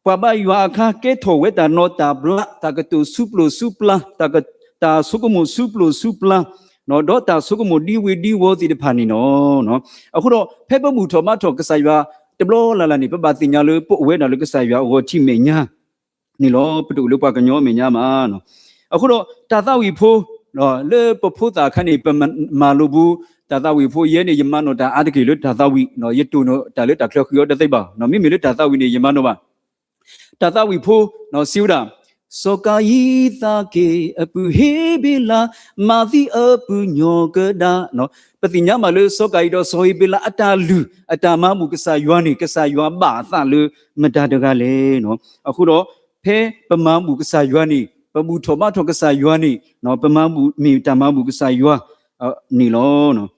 ပှၤဘါယွၤအခါ ကဲထီၣ်ဝဲတၢ်နီၢ်တၢ်ဘျါ, တၢ်ကတိၤဆူပျိၢ်ဆူပျါ, တၢ်က တၢ်ဆိကမိၣ်ဆူပျိၢ်ဆူပျါ, ဒီးတၢ်ဆိကမိၣ်ဒံဝ့ၤဒံဝီၤသ့ၣ်တဖၣ်န့ၣ်လီၤ. အဃိဒီး ဖဲပဘူၣ်ထီၣ်ဘါထီၣ်ကစၢ်ယွၤတဘျီလၢ်လၢ်န့ၣ် ပဘၣ်သ့ၣ်ညါလၢပအိၣ်ဝဲဒၣ်လၢကစၢ်ယွၤအဂီၢ်ထံးမဲာ်ညါန့ၣ်လီၤ. ပတအိၣ်လၢပှၤကညီမဲာ်ညါဘၣ်. အဃိဒီးတၢ်သးဝံၣ်ဖိ လၢပဖိသၣ်အခါန့ၣ် ပမၤလိပူၤ တၢ်သးဝံၣ်ဖိ ယဲန့ၣ် ယမၤနီၣ်တၢ်အါတက့ၢ်လၢတၢ်သးဝံၣ်, ယတိၢ်နီၣ်တၢ်လၢတၢ်ချၢဃံအီၤတသ့ဘၣ်. မ့မ့ၢ်လၢတၢ်သးဝံၣ်န့ၣ် ယမၤနီၣ်ဘၣ် တၢ်သးဝံၣ်ဖိ စံးဝဲဒၣ်, စီၤကၤယံသးက့ၤအပုၢ်ဟ့းဘ့လး, မၤသံအပုၢ်ညီကဒါ. ပသ့ၣ်ညါမးလၢစီၤကၤယံဒီးစီၤဟ့းဘ့လးအတၢ်လုၢ် အတၢ်မၤဘူၣ်ကစၢ်ယွၤန့ၣ် ကစၢ်ယွၤဘၣ်အသးလၢမတၤတဂၤလဲၣ်. အဃိဒီး ဖဲပမၤဘူၣ်ကစၢ်ယွၤန့ၣ် ပဘူၣ်ထီၣ်ဘါထီၣ်ကစၢ်ယွၤန့ၣ် ပမၤဘူၣ်မ့ၢ်တၢ်မၤဘူၣ်ကစၢ်ယွၤန့ၣ်လီၤ.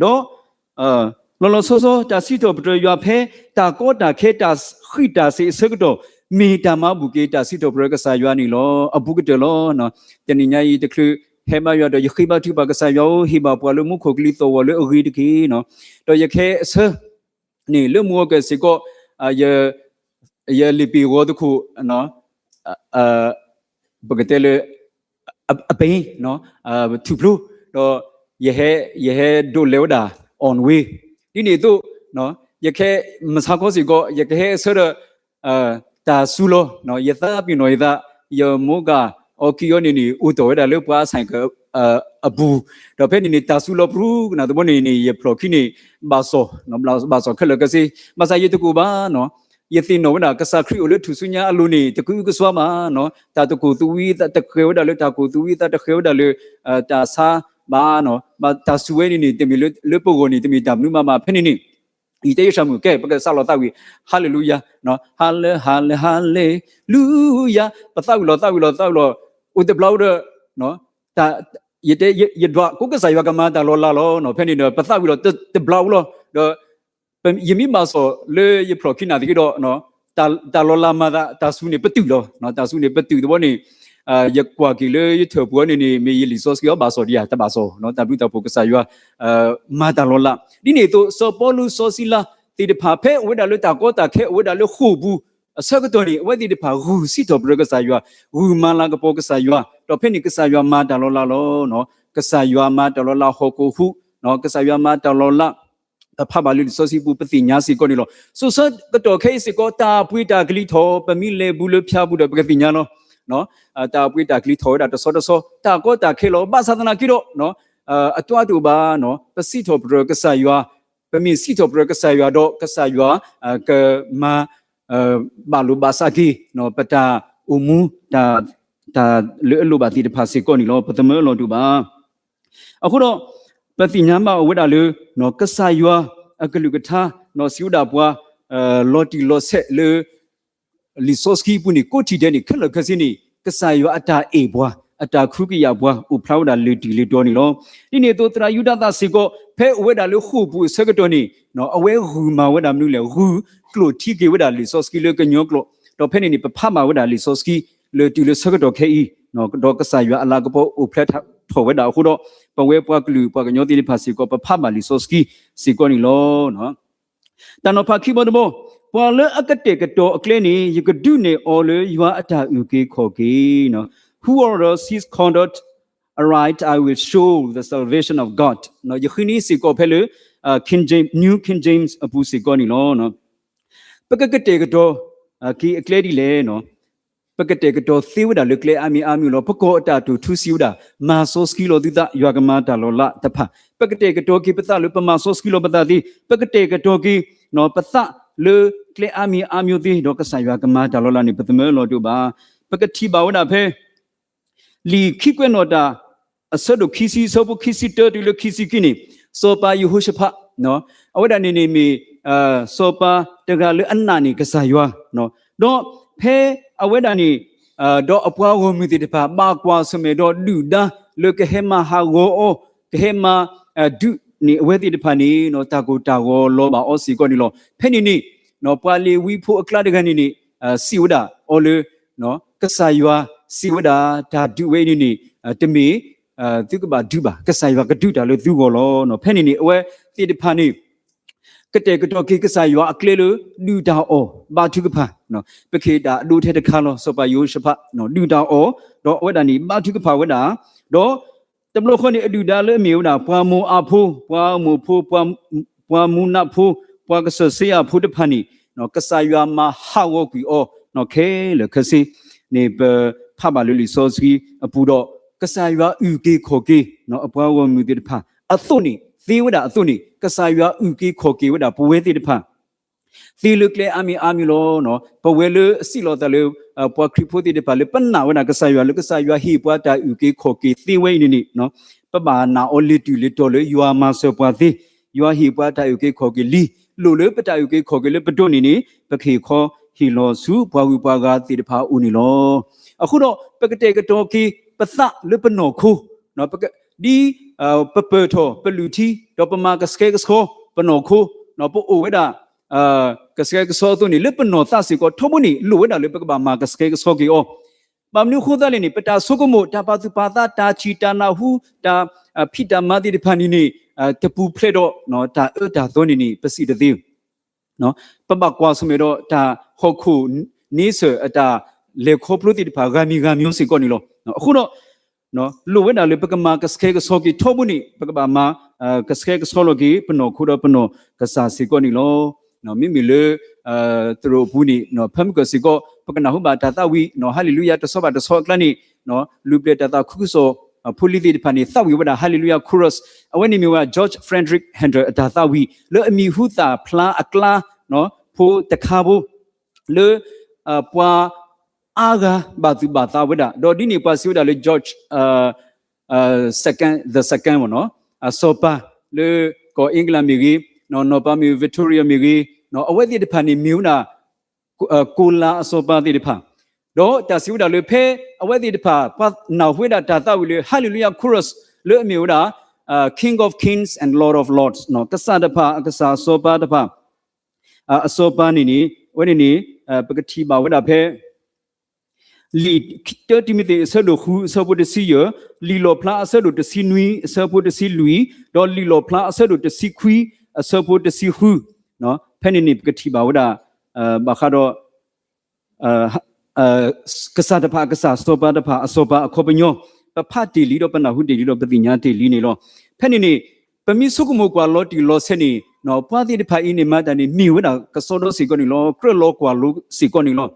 ဒီး လီၤလီၤဆီဆီ တၢ်စံးထီၣ်ပတြၢၤယွၤဖဲ တၢ်ကီတၢ်ခဲ တၢ်ဃံးတၢ်စ့းအဆၢကတီၢ် မ့ၢ်တၢ်မၤဘူၣ်က့ၤတၢ်စံးထီၣ်ပတြၢၤကစၢ်ယွၤန့ၣ်လီၤ. အဘူးကတၢၢ်လီၤ. တနံၤညါအံၤတချုးဟဲဘါယွၤဒီး ယဃ့ဘါထုကဖၣ်ကစၢ်ယွၤဧၢ, ဟ့ၣ်ဘၣ်ပှၤလၢမူခိၣ်ကလံၤသီၣ်ဂီၤလၢအဂ့ၤတက့ၢ်. ဒီးယခဲအဆၢန့ၣ် လၢမူဂီၤကဲၣ်စ့ၢ်ကီး ယ ယလံာ်ပ့ၢ်ဂီၤသခိၣ် ပကတဲလၢ အပ့ၤ ထူၣ်ဖျိ ဒီး ယဟဲ ယဟဲဒိးလဲၤဝဲဒၣ် on the way ဒ်န့ၣ်အသိး ယခဲ မဆါခီစ့ၢ်ကီး ယကဟဲအဆၢဒီး တၢ်စူၤလီၤ ယသးပ့ၤနီၣ်ယသး ယမိၢ်ကၢ်အီခံအီန့ၣ်န့ၣ် အိၣ်တီၢ်ဝဲဒၣ်လၢပှၤအဆိုင်ကယ်အပူၤ ဒီးဖဲန့ၣ်န့ၣ် တၢ်စူၤလီၤပြူကနၣ်သဘိန့ၣ်န့ၣ် ယဖျိၣ်ခံန့ၣ် ဘၣ်စီၣ် ဘၣ်စီၣ်ခဲလၢာ်ခဲဆ့ ဘၣ်ဆၣ်ယတကိၢ်ဘၣ်နီၤ ယသ့ၣ်နီၣ်ဝဲဒၣ် ကစၢ်ခရံာ်အိၣ်လၢထူၣ်စုညါအလိၤန့ၣ် တကအုကစွါဘၣ်, တၢ်တကိၢ်သူဝံသးတဃဲၤဝဲဒၣ်လၢတၢ်ကိၢ်သူဝံသးတဃဲၤဝဲဒၣ်လၢ တၢ်ဆါဘၣ်, ဘၣ်တၢ်စူၤဝဲန့ၣ်န့ၣ် တမ့ၢ်လၢပဂီၢ်န့ၣ် တမ့ၢ်တၢ်မနုၤမးဘၣ် ဖဲန့ၣ်န့ၣ် ယတဲယဆၢမုၢ် ကဲ ပကစးလီၤသးဝံၣ် ဟါလ့လူယၤ, ဟါလ့ ဟါလ့ ဟါလ့လူယၤ, ပသးဝံၣ်လီၤ သးဝံၣ်လီၤ သးဝံၣ်လီၤ အိၣ်တဘျီဒီး ယတဲ ယဒွးကိးကစၢ်ယွၤကမၤတၢ်လီၤလးလီၤ, ဖဲန့ၣ်ဒီး ပသးဝံၣ်လီၤတဘျီလီၤ, ဒီး ယမ့ၢ်ဘၣ်စီၣ်လၢယဖျိၣ်ခံနၣ်သက့ဒီး တၢ်လီၤလးမၤသး တၢ်စူၤန့ၣ်ပတုာ်လီၤ, တၢ်စူၤန့ၣ်ပတုာ်သဘီန့ၣ် ယကွၢ်က့ၤလၢယထၢၣ်ပူၤအီၤန့ၣ်န့ၣ် မ့ၢ်ယလံာ်စီဆှံအီၤဘၣ်စီၣ်ဒံးဧါ တဘၣ်စီၣ်, တၢ်ဘျုးတၢ်ဖှိၣ်ကစၢ်ယွၤ မၤတၢ်လီၤလး, ဒ်န့ၣ်အသိး စီၤပီလူးစီၤစံလၤသ့ၣ်တဖၣ် ဖဲအိၣ်ဝဲဒၣ်လၢတၢ်ကီတၢ်ခဲ အိၣ်ဝဲဒၣ်လၢဃိာ်ပူၤအဆၢကတီၢ်န့ၣ် အဝဲသ့ၣ်တဖၣ်ဂုာ်စံးထီၣ်ပတြၢၤကစၢ်ယွၤ, ဂုာ်မၤလၤကပီၤကစၢ်ယွၤ, ဒီးဖဲန့ၣ်ကစၢ်ယွၤမၤတၢ်လီၤလးလီၤ, ကစၢ်ယွၤမၤတၢ်လီၤလးဟီၣ်ခိၣ်ဟူး, ကစၢ်ယွၤမၤတၢ်လီၤလး ပဖးဘၣ်လၢလံာ်စီဆှံပူၤ ပသ့ၣ်ညါစ့ၢ်ကီးန့ၣ်လီၤ. စိၤဆၢကတီၢ်ခဲအံၤစ့ၢ်ကီး တၢ်ပှ့ၤတၢ်ကလံၤထီၣ် ပမ့ၢ်လဲၤဘူးလၢဖၠါပူၤဒီး ပကသ့ၣ်ညါလီၤ. တၢ်အပှ့ၤတၢ်ကျံၤထီၣ်ဝဲဒၣ်တဆီတဆီ တၢ်ကီတၢ်ခဲလီၤ ဘၣ်ဆၣ်သနာ်က့ဒီး အတအိၣ်တအိၣ်ဘၣ် ပစံးထီၣ်ပတြၢၤကစၢ်ယွၤ, ပမ့ၢ်စံးထီၣ်ပတြၢၤကစၢ်ယွၤဒီး ကစၢ်ယွၤ ကမၤ ဘၣ်လိာ်ဘၣ်စးက့ၤ ပတၢ်အိၣ်မူ တၢ်လၢအလိၣ်ဘၣ်သ့ၣ်တဖၣ်စ့ၢ်ကီးန့ၣ်လီၤ. ပသမၢအလီၢ်တအိၣ်ဘၣ်. အဃိဒီး ပသ့ၣ်ညါဘၣ်အီၤဝဲဒၣ်လၢ ကစၢ်ယွၤအကလုၢ်ကထါ စံးဝဲဒၣ်ပှၤ လီၤတံၢ်လီၤဆဲးလၢ လံာ်စီဆှံအပူၤန့ၣ် ကိးထံၣ်ဒဲးန့ၣ် ခဲလၢာ်ခဲဆ့န့ၣ် ကစၢ်ယွၤအတၢ်အဲၣ်ပှၤ အတၢ်ခွဲးကယာ်ပှၤ အိၣ်ဖျါဝဲဒၣ်လၢတံၢ်လၢတီၤန့ၣ်လီၤ. ဒ်န့ၣ်အသိး သရၣ်ယူဒၤသၣ်စ့ၢ်ကီး ဖဲအိၣ်ဝဲဒၣ်လၢဃိာ်ပူၤအဆၢကတီၢ်န့ၣ် အဝဲဂုာ်မၤဝဲဒၣ်မနုၤလဲၣ်, ဂုာ်ကျိာ်ထံက့ၤဝဲဒၣ်လံာ်စီဆှံလၢကညီကျိာ်, ဒီးဖဲန့ၣ်န့ၣ် ပဖးဘၣ်ဝဲဒၣ်လံာ်စီဆှံ လၢတုၤလၢဆၢကတီၢ်ခဲအံၤ, ဒီးကစၢ်ယွၤအလၤကပီၤအိၣ်ဖျဲၣ်ထီၣ်ဝဲဒၣ်အဃိဒီး ပဝဲပှၤကလုာ်ပှၤကညီသ့ၣ်တဖၣ်စ့ၢ်ကီး ပဖးဘၣ်လံာ်စီဆှံစ့ၢ်ကီးန့ၣ်လီၤ. တၢ်နီၤဖးခံဘီတဘီ, ပှၤလၢအကတဲာ်ကတီၤအကျဲန့ၣ် ယကဒုးနဲၣ်အီၤလၢယွၤအတၢ်အုၣ်က့ၤခီၣ်က့ၤ, Who orders his conduct aright, I will show the salvation of God. ယဃ့န့ၢ်စ့ၢ်ကီးဖဲလၢ King James, New King James အပူၤစ့ၢ်ကီးန့ၣ်လီၤ. ပကကတဲာ်ကတီၤ က့ၤအကျဲဒ်လဲၣ် ပကတဲာ်ကတီၤသ့ဝဲဒၣ်လၢကျဲအါမံၤအါမံၤလီၤ. ပကီၢ်အတၢ်တိာ်ထူစံးဝဲဒၣ် မၤစီဆှံလီၤသုသး ယွၤကမၤတၢ်လီၤလးတဖၣ်, ပကတဲာ်ကတီၤက့ၤပသးလၢပမၤစီဆှံလီၤပသးသ့, ပကတဲာ်ကတီၤက့ၤ ပသးလၢကျဲအါမံၤအါမံၤသ့ ဒီးကစၢ်ယွၤကမၤတၢ်လီၤလးန့ၣ် ပသမၢလီၤတအိၣ်ဘၣ်. ပကထံၣ်ဘၣ်ဝဲဒၣ်ဖဲ လံာ်ခံကွဲးနီၣ်တၢ် အဆၢဒိၣ်ခံဆံ အဆၢဖိခံဆံတၢတုၤလၢခံဆံခံန့ၣ် စီၤပၤယဟိၤၡဖး အဝဲဒၣ်န့ၣ်န့ၣ်မ့ၢ် စီၤပၤတဂၤလၢအနာ်န့ၢ်ကစၢ်ယွၤ, ဒီးဖဲအဝဲဒၣ်န့ၣ် ဒီးအပှၤဂီၢ်မုၢ်သ့ၣ်တဖၣ် ဘၣ်ကွၢ်ဆၢၣ်မဲာ်ဒီးဒုၣ်ဒါ လၢကဟဲမၤဟးဂီၤအီၤ, ကဟဲမၤ ဒုးန့ၢ်အဝဲသ့ၣ်တဖၣ်န့ၣ် တၢ်ကိၢ်တၢ်ဂီၤလီၤဘၣ်အီၤစ့ၢ်ကီးန့ၣ်လီၤ. ဖဲန့ၣ်န့ၣ် ပှၤလ့ၤဝံဖိအကျါတဂၤန့ၣ်န့ၣ် စံးဝဲဒၣ်အီၤလၢ ကစၢ်ယွၤစံးဝဲဒၣ် တၢ်ဒုးဝဲအံၤန့ၣ်န့ၣ် တမ့ၢ် သုကဘၣ်ဒုးဘၣ်, ကစၢ်ယွၤကဒုးတၢ်လၢသုဂီၢ်လီၤ. ဖဲန့ၣ်န့ၣ် အဝဲသ့ၣ်တဖၣ်န့ၣ် ကတဲာ်ကတီၤက့ၤကစၢ်ယွၤအကျဲလၢ ဒုၣ်တၢ်အီၣ်ဘါထုကဖၣ်, ပကဟ့ၣ်တၢ်အဒိထဲတခါလီၤ. စီၤပၤယဟိၤၡဖး ဒုၣ်တၢ်အီၣ် ဒီးအဝဲဒၣ်န့ၣ် ဘါထုကဖၣ်ဝဲဒၣ်, ဒီးတဘျီဃီန့ၣ် အဒုၣ်ဒါလၢအမ့ၢ်ဝဲဒၣ် ပှၤမိၤအၤဖိ, ပှၤအမိၣ်ဖိ, ပှၤမူနးဖိ, ပှၤကစၢၢ်စ့အၤဖိတဖၣ်န့ၣ် ကစၢ်ယွၤမၤဟးဂီၤကွံာ်အီၤ ခဲလၢာ်ခဲဆ့န့ၣ် ပဖးဘၣ်လၢလံာ်စီဆှံအပူၤဒီး ကစၢ်ယွၤအုၣ်က့ၤခီၣ်က့ၤ အပှၤဂီၢ်မုၢ်သ့ၣ်တဖၣ်အသိးန့ၣ် သ့ဝဲဒၣ်အသိးန့ၣ် ကစၢ်ယွၤအုၣ်က့ၤခီၣ်က့ၤဝဲဒၣ်ပဝဲသ့ၣ်တဖၣ် သ့လၢကျဲအါမံၤအါမံၤလီၤ. ပဝဲလၢအစံးလီၤသးလၢ ပှၤခရံာ်ဖိသ့ၣ်တဖၣ်လၢပနာ်ဝဲဒၣ်ကစၢ်ယွၤ လၢကစၢ်ယွၤဟ့ၣ်ပှၤတၢ်အုၣ်က့ၤခီၣ်က့ၤသ့ဝဲအံၤန့ၣ်န့ၣ် ပဘၣ်နာ်အီၤလၢတုၤလၢတီၤလၢယွၤမၤစၢၤပှၤသ့, ယွၤဟ့ၣ်ပှၤတၢ်အုၣ်က့ၤခီၣ်က့ၤလံ, လိၣ်လၢပတၢ်အုၣ်က့ၤခီၣ်က့ၤလၢပဒိးန့ၣ်န့ၣ် ပကဟ့ၣ်ခီဟ့ၣ်လီၤဆူပှၤဂုၤပှၤဂၤသ့ၣ်တဖၣ်အအိၣ်န့ၣ်လီၤ. အဃိဒီး ပကတဲာ်ကတီၤက့ၤပသးလၢပနီၢ်ခိ ဒ် ပပၢၢ်ထီၣ်ပလုၢ်ထံ ဒီးပမၤကဆှဲကဆှီပနီၢ်ခိ ပအိၣ်ဝဲဒၣ် ကဆှဲကဆှီအသိးန့ၣ် လၢပနီၢ်သးစ့ၢ်ကီးထီဘိန့ၣ် လိၣ်ဝဲဒၣ်လၢပကဘၣ်မၤကဆှဲကဆှီက့ၤအီၤ. ဘၣ်မနုၤအဃိသတးလဲၣ်န့ၣ် ပတၢ်ဆိကမိၣ် တၢ်ပာ်သူၣ်ပာ်သး တၢ်ထံၣ်တၢ်နၢ်ဟူ တၢ်ဖံးတၢ်မၤသ့ၣ်တဖၣ်န့ၣ်န့ၣ် တပူၤဖျဲးဒီး တၢ်အၢတၢ်သီန့ၣ်န့ၣ် ပစံးတသ့ ပဘၣ်ကွၢ်ဆၢၣ်မဲာ်ဒီးတၢ်ဟီၣ်ခိၣ်န့ဆၢၣ် အတၢ်လဲၤခီဖျိသ့ၣ်တဖၣ် ဂၤမံၤဂၤမံၤစ့ၢ်ကီးန့ၣ်လီၤ. အဃိဒီး လိၣ်ဝဲဒၣ်လၢပကမၤကဆှဲကဆှီက့ၤထီဘိန့ၣ် ပကဘၣ်မၤ ကဆှဲကဆှီလီၤက့ၤ ပနီၢ်ခိဒီးပနီၢ်ကစၢ်စ့ၢ်ကီးန့ၣ်လီၤ. မ့မ့ၢ်လၢ သရိာ်အပူၤန့ၣ် ဖဲမုၢ်ကၢၢ်စ့ၢ်ကီး ပကနၢ်ဟူဘၣ်တၢ်သးဝံၣ် ဟါလ့လူယၤ တဆီဘၣ်တဆီအကျါန့ၣ် လူၤပျဲၢ်တၢ်သးခုကစီၣ်ဖိလံၤသ့ၣ်တဖၣ်န့ၣ် သးဝံၣ်ဝဲဒၣ် Hallelujah Chorus အဝဲန့ၣ်မ့ၢ်ဝဲ George Frederick Handel အတၢ်သးဝံၣ် လၢအမံၤဟူသၣ်ဖျါအကျါ ဖိတခါဖိ လၢ ပှၤအါဂၤဘၣ်သူၣ်ဘၣ်သးဝဲဒၣ် ဒီးဒ်န့ၣ်ပှၤစံးဝဲဒၣ်လၢ George second, the second မ့ၢ်နီၤ အစီၤပၤ လၢကီၢ်အ့ကလးမ့ၢ်ဂ့ၤ, နီၢ်ပၤမ့ၢ် Victoria မ့ၢ်ဂ့ၤ, အဝဲသ့ၣ်တဖၣ်န့ၣ်မ့ၢ်ဝဲဒၣ် ကိၣ်လၤအစီၤပၤသ့ၣ်တဖၣ်, ဒီးတၢ်စံးဝဲဒၣ်လၢဖဲအဝဲသ့ၣ်တဖၣ် ပှၤနၢ်ဟူဝဲဒၣ်တၢ်သးဝံၣ်လၢ Hallelujah Chorus လၢအမ့ၢ်ဝဲဒၣ် King of Kings and Lord of Lords ကစၢ်တဖၣ်အကစၢ် စီၤပၤတဖၣ် အစီၤပၤန့ၣ်န့ၣ် အဝဲန့ၣ်န့ၣ် ပကထံၣ်ဘၣ်ဝဲဒၣ်ဖဲ လံာ်တၢတံၤမသ့း အဆၢဒိၣ်ဃု အဆၢဖိတဆံယဲၢ်, လံာ်လီၣ်ဖျါ အဆၢဒိၣ်တဆံနွံ အဆၢဖိတဆံလွံၢ်, ဒီးလံာ်လီၣ်ဖျါ အဆၢဒိၣ်တဆံခွံ အဆၢဖိတဆံဃု, ဖဲန့ၣ်န့ၣ် ပကထံၣ်ဘၣ်ဝဲဒၣ် ဘၣ်ဃးဒီး ကစၢ်တဖၣ်အကစၢ် စီၤပၤတဖၣ်အစီၤပၤအခီပညီ ပဖးတ့ၢ်လံဒီးပနၢ်ဟူတ့ၢ်လံဒီးပသ့ၣ်ညါတ့ၢ်လံန့ၣ်လီၤ. ဖဲန့ၣ်န့ၣ် ပမ့ၢ်ဆိကမိၣ်ကွၢ်လီၤတံၢ်လီၤဆဲးန့ၣ် ပှၤသ့ၣ်တဖၣ်အံၤန့ၣ်မၤတၢ်န့ၣ် မ့ၢ်ဝဲဒၣ်ကစီဒီစ့ၢ်ကီးန့ၣ်လီၤ. ကြၢးလီၤကွၢ်လိစ့ၢ်ကီးန့ၣ်လီၤ.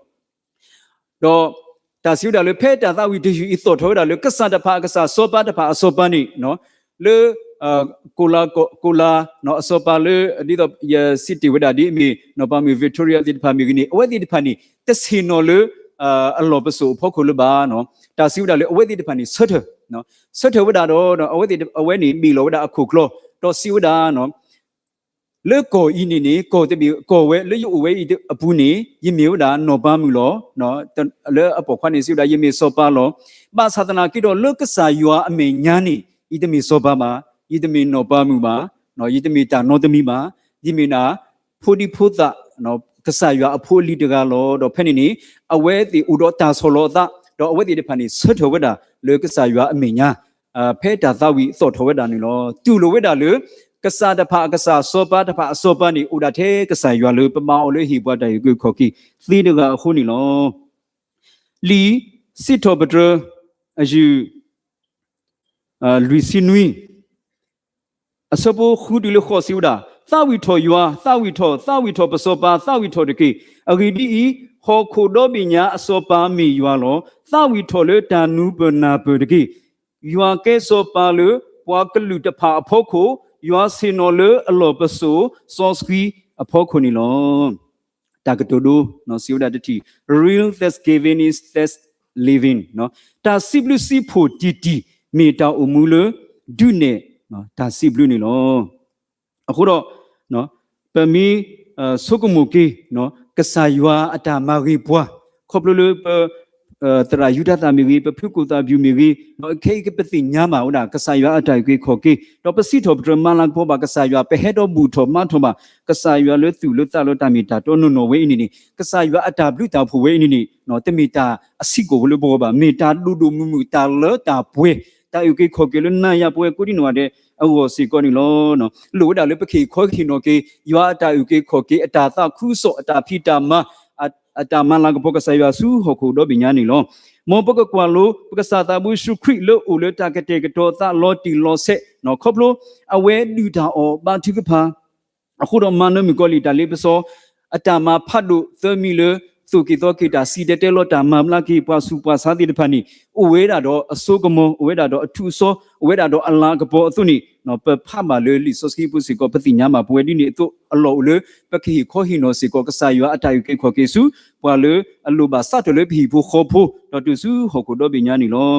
ဒီး တၢ်စံးဝဲဒၣ်လၢ ဖဲတၢ်သးဝံၣ်တယုၢ်အံၤသီၣ်ထီၣ်ဝဲဒၣ်လၢ ကစၢ်တဖၣ်အကစၢ် စီၤပၤတဖၣ်အစီၤပၤန့ၣ် လၢ ကိၤလၤ, ကိၤလၤ အစီၤပၤလၢ ဒ်သိးယစံးတ့ၢ်ဝဲဒၣ်ဒ်အမ့ၢ် နီၢ်ပၤမုၣ် Victoria သ့ၣ်တဖၣ်မ့ၢ်ဂ့ၤန့ၣ် အဝဲသ့ၣ်တဖၣ်န့ၣ် တဆ့ၣ်နီၤလၢ အလီၢ်ပစိာ်အဖီခိၣ်လၢၤဘၣ်. တၢ်စံးဝဲဒၣ်လၢ အဝဲသ့ၣ်တဖၣ်န့ၣ် ဆၢထၢၣ်, ဆၢထၢၣ်ဝဲဒၣ်ဒီး အဝဲသ့ၣ်အဝဲန့ၣ် ဘ့ၣ်လီၤဝဲဒၣ်အခိၣ်ကျီၢ် ဒီးစံးဝဲဒၣ် လၢကီၢ်အံၤန့ၣ်န့ၣ် ကီၢ်တဘ့ၣ် ကီၢ်ဝဲလၢယအိၣ်ဝဲအံၤအပူၤန့ၣ် ယမ့ၢ်ဝဲဒၣ်နီၢ်ပၤမုၣ်လီၤ. လၢအပိာ်ခွါန့ၣ်စံးဝဲဒၣ် ယမ့ၢ်စီၤပၤလီၤ. ဘၣ်ဆၣ်သနာ်က့ဒီး လၢကစၢ်ယွၤအမဲာ်ညါန့ၣ် ယတမ့ၢ်စီၤပၤဘၣ်, ယတမ့ၢ်နီၢ်ပၤမုၣ်ဘၣ်, ယတမ့ၢ်တၢ်နီတမံၤဘၣ်, ယမ့ၢ်ဒၣ် ဖိဒံဖိသၣ် ကစၢ်ယွၤအဖိအလံၤတဂၤလီၤ. ဒီးဖဲန့ၣ်န့ၣ် အဝဲသ့ၣ်အိၣ်ဒီးတၢ်ဆီၣ်လီၤအသး, ဒီးအဝဲသ့ၣ်တဖၣ်န့ၣ် ဆၢထၢၣ်ဝဲဒၣ်လၢကစၢ်ယွၤအမဲာ်ညါ ဖဲတၢ်သးဝံၣ်သီၣ်ထီၣ်ဝဲဒၣ်န့ၣ်လီၤ. တူၢ်လိာ်ဝဲဒၣ်လၢ ကစၢ်တဖၣ်အကစၢ် စီၤပၤတဖၣ်အစီၤပၤန့ၣ် အိၣ်ဒၣ်ထဲကစၢ်ယွၤလၢပဘါအီၤလၢဟ့ၣ်ပှၤတၢ်အုၣ်က့ၤခီၣ်က့ၤသ့တဂၤအဃိန့ၣ်လီၤ. လံာ်စံးထီၣ်ပတြၢၤ အယုၢ် လွံၢ်ဆံနွံ အဆၢဖိဃုတုၤလၢဃိးစံးဝဲဒၣ်, သးဝံၣ်ထီၣ်ယွၤ, သးဝံၣ်ထီၣ်, သးဝံၣ်ထီၣ်ပစီၤပၤ, သးဝံၣ်ထီၣ်တက့ၢ်. အဂ့ၢ်ဒ်အံၤ, ဟီၣ်ခိၣ်ဒီဘ့ၣ်ညါအစီၤပၤမ့ၢ်ယွၤလီၤ. သးဝံၣ်ထီၣ်လၢတၢ်နၢ်ပၢၢ်နၢ်ပၢၢ်တက့ၢ်. ယွၤကဲစီၤပၤလၢပှၤကလုာ်တဖၣ်အဖီခိၣ်, ယွၤဆ့ၣ်နီၤလၢအလီၢ်ပစိာ်စီဆှံအဖီခိၣ်န့ၣ်လီၤ. တၢ်ကတိၤဒိ စံးဝဲဒၣ်တထံၣ်, Real thanksgiving is thanks living. တၢ်စံးဘျုးစံးဖှိၣ်တံၢ်တံၢ် မ့ၢ်တၢ်အိၣ်မူလၢ ဒုးနဲၣ်တၢ်စံးဘျုးန့ၣ်လီၤ. အဃိဒီး ပမ့ၢ်ဆိကမိၣ်က့ၤ ကစၢ်ယွၤအတၢ်မၤဂ့ၤပှၤ ခီဖျိလၢပ သရၣ်ယူဒၤသၣ်မ့ၢ်ဂ့ၤ, ပဖုကိၣ်သၣ်ဘျုးမ့ၢ်ဂ့ၤ, ခဲအံၤကပသ့ၣ်ညါဘၣ်ဝဲဒၣ် ကစၢ်ယွၤအတၢ်အုၣ်က့ၤခီၣ်က့ၤ, ဒီးပစံးထီၣ်ပတြၢၤမၤလၤကပီၤဘၣ်ကစၢ်ယွၤ, ပဟဲဒီးဘူၣ်ထီၣ်မၤထီၣ်ဘၣ် ကစၢ်ယွၤလၢသူၣ်လၢသးလၢတၢ်မ့ၢ်တၢ်တီနီၢ်နီၢ်ဝဲအံၤန့ၣ်န့ၣ်, ကစၢ်ယွၤအတၢ်ဘျုးတၢ်ဖှိၣ်ဝဲအံၤန့ၣ်န့ၣ် တမ့ၢ်တၢ်အဆံးကိာ်ဖိလၢပဂီၢ်ဘၣ်, မ့ၢ်တၢ်ဒိၣ်ဒိၣ်မုၢ်မုၢ် တၢ်လၢတၢ်ပှဲၤ, တၢ်အုၣ်က့ၤခီၣ်က့ၤလၢနၤယၤပဝဲကိးဒံနီၢ်ဂၤဒဲးအဂီၢ်စ့ၢ်ကီးန့ၣ်လီၤ. လိၣ်ဝဲဒၣ်လၢပကဟ့ၣ်ခီဟ့ၣ်နီၤက့ၤ ယွၤအတၢ်အုၣ်က့ၤခီၣ်က့ၤ အတၢ်သးခုကစီၣ် အတၢ်ဖံးတၢ်မၤ အတၢ်မၤလၤကပီၤကစၢ်ယွၤဆူဟီၣ်ခိၣ်ဒီဘ့ၣ်ညါန့ၣ်လီၤ. မ်ပကကွၢ်လိ ပကစၢ်သးဘိယ့ၣ်ၡူးခရံာ်လၢအိၣ်လၢတၢ်ကတဲာ်ကတီၤအသးလီၤတံၢ်လီၤဆဲး ခီဖျိ အဝဲဒုၣ်တၢ်အီၣ်ဘါထုကဖၣ် အဃိဒီးမၤနၢမုၣ်ကီၤလံၢ်တၢ်လ့ပစီ အတၢ်မၤဖးဒိၣ်သၢမံၤလၢ သိၣ်က့ၤသီက့ၤတၢ်စံၣ်တဲၤတဲလီၤတၢ်မၤဘျါက့ၤပှၤဆူးပှၤဆါသ့ၣ်တဖၣ်န့ၣ် အိၣ်ဝဲဒၣ်ဒီးအစိကမီၤ, အိၣ်ဝဲဒၣ်ဒီးအထူးအစီ, အိၣ်ဝဲဒၣ်ဒီးအလၤကပီၤအသိးန့ၣ် ပဖးဘၣ်လၢလံာ်စီဆှံပူၤစ့ၢ်ကီး ပသ့ၣ်ညါဘၣ်ပဝဲဒ်န့ၣ်အသိး အလီၢ်အိၣ်လၢ ပကဟ့ၣ်ခီဟ့ၣ်နီၤစ့ၢ်ကီး ကစၢ်ယွၤအတၢ်အုၣ်က့ၤခီၣ်က့ၤဆူ ပှၤလၢအလိၣ်ဘၣ်စးထီၣ်လၢပဟံၣ်ဖိဃီဖိ ဒီးတုၤဆူဟီၣ်ခိၣ်ဒီဘ့ၣ်ညါန့ၣ်လီၤ.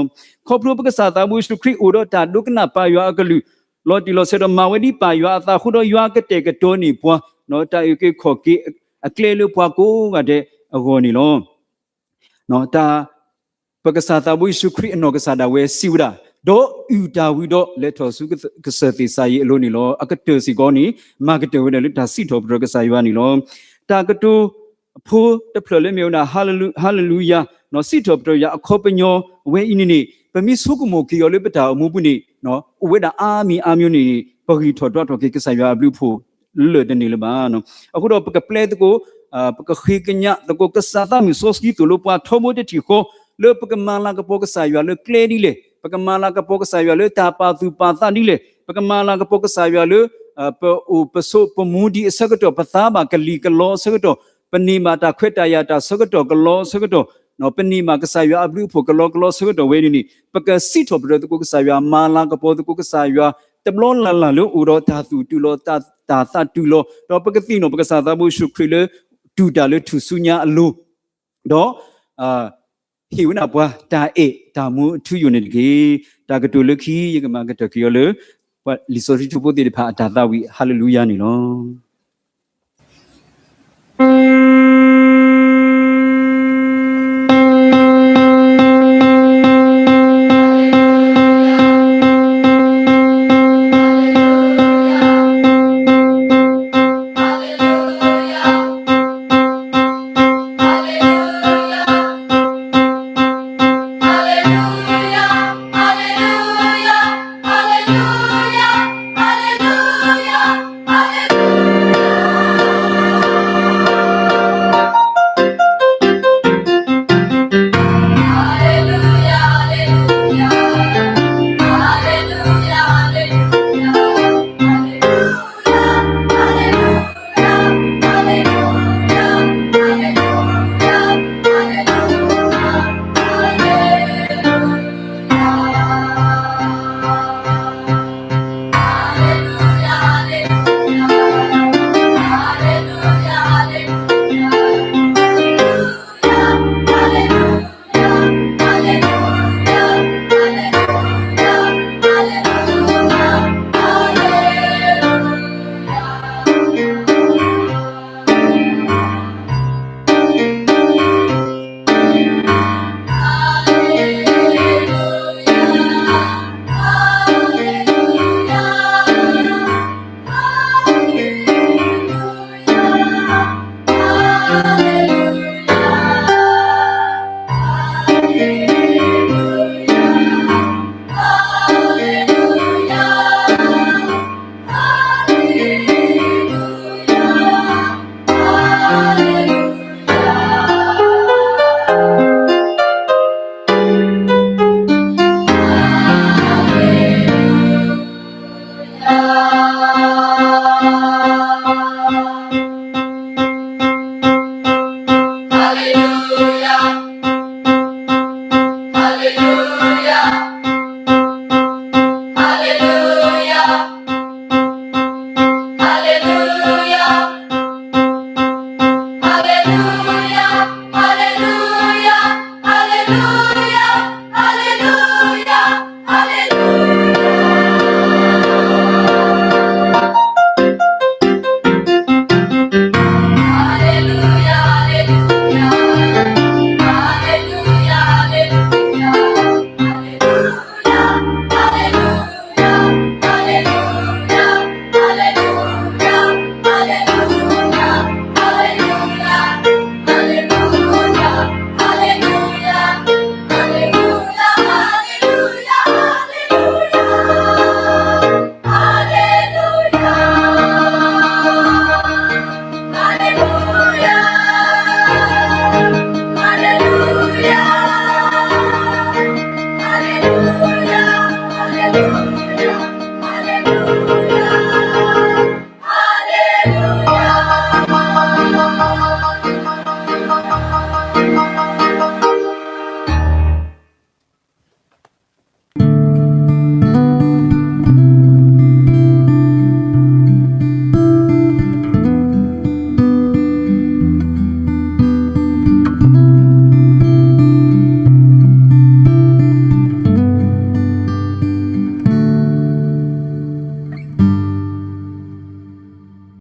ခီဖျိပကစၢ်သးဘိယ့ၣ်ၡူးခရံာ်အိၣ်ဒီးတၢ်ဒိကနၣ်ပာ်ယွၤအကလုၢ် လီၤတံၢ်လီၤဆဲးဒီးမၤဝဲဒ်ပာ်ယွၤအသးအဃိဒီး ယွၤကတဲာ်ကတီၤန့ၢ်ပှၤ တၢ်အုၣ်က့ၤခီၣ်က့ၤအကျဲလၢပှၤကိးဂၤဒဲးအဂီၢ်န့ၣ်လီၤ. တၢ် ပကစၢ်သးဘိယ့ၣ်ၡူးခရံာ်အနီၢ်ကစၢ်ဒၣ်ဝဲစံးဝဲဒၣ်, ဒီးအုၣ်တၢ်ဝံၤဒီးလဲၤထီၣ်ဆူကစၢၢ်သ့ၣ်စၤယံးအလိၤန့ၣ်လီၤ. အကတၢၢ်စ့ၢ်ကီးန့ၣ် မၤကတၢၢ်ဝဲဒၣ်လၢတၢ်စံးထီၣ်ပတြၢၤကစၢ်ယွၤန့ၣ်လီၤ. တၢ်ကတိၤဖိတဖျၢၣ်လၢမ့ၢ်ဝဲဒၣ် ဟါလလူယၤ စံးထီၣ်ပတြၢၤယွၤအခီပညီဝဲအံၤန့ၣ်န့ၣ် ပမ့ၢ်ဆိကမိၣ်က့ၤအီၤလၢပတၢ်အိၣ်မူပူၤန့ၣ် အိၣ်ဝဲဒၣ်အါမံၤအါမံၤန့ၣ် ပဂံၢ်ထီၣ်ဒွးထီၣ်က့ၤကစၢ်ယွၤအဘျုးအဖှိၣ်လၢာ်တန့ၢ်လၢၤဘၣ်. အဃိဒီးပကပျဲသကိး ပကဃ့ကညးသကိး ကစၢ်သးမုၣ်စီဆှံသိၣ်လိပှၤထီဘိတထံၣ်ဃီ လၢပကမၤလၤကပီၤကစၢ်ယွၤလၢကျဲဒ်လဲၣ်, ပကမၤလၤကပီၤကစၢ်ယွၤလၢတၢ်ပာ်သူၣ်ပာ်သးဒ်လဲၣ်, ပကမၤလၤကပီၤကစၢ်ယွၤလၢ ပအိၣ်ပဆိးပမူဒံးအဆၢကတီၢ် ပသါဘၣ်ကလံၤကလီအဆၢကတီၢ်, ပန့ၢ်ဘၣ်တၢ်ခွဲးတၢ်ယာ်တၢ်ဆၢကတီၢ်ကလီအဆၢကတီၢ်, ပန့ၢ်ဘၣ်ကစၢ်ယွၤအဘျုးအဖှိၣ်ကလီကလီအဆၢကတီၢ်ဝဲန့ၣ်န့ၣ် ပကစံးထီၣ်ပတြၢၤသကိးကစၢ်ယွၤ, မၤလၤကပီၤသကိးကစၢ်ယွၤ တဘျီလၢ်လၢ်လၢအိၣ်ဒီးတၢ်သူၣ်တုၤလီၤ တၢ်သးတုၤလီၤ, ဒီးပကသ့ၣ်နီၣ်ပကစၢ်သးဘိယ့ၣ်ၡူးခရံာ်လၢ တူၢ်တၢ်လၢထူၣ်စုညါအလိၤ, ဒီး ဟ့ၣ်ဝဲဒၣ်ပှၤတၢ်အဲၣ်တၢ်မူအထူအယိာ်န့ၣ်တက့ၢ်. တၢ်ကတိၤလၢခံ ယကမၤကတၢၢ်က့ၤအီၤလၢ ပှၤလံာ်စီဆှံကၠိဖိသ့ၣ်တဖၣ်အတၢ်သးဝံၣ် ဟါလလူယၤန့ၣ်လီၤ.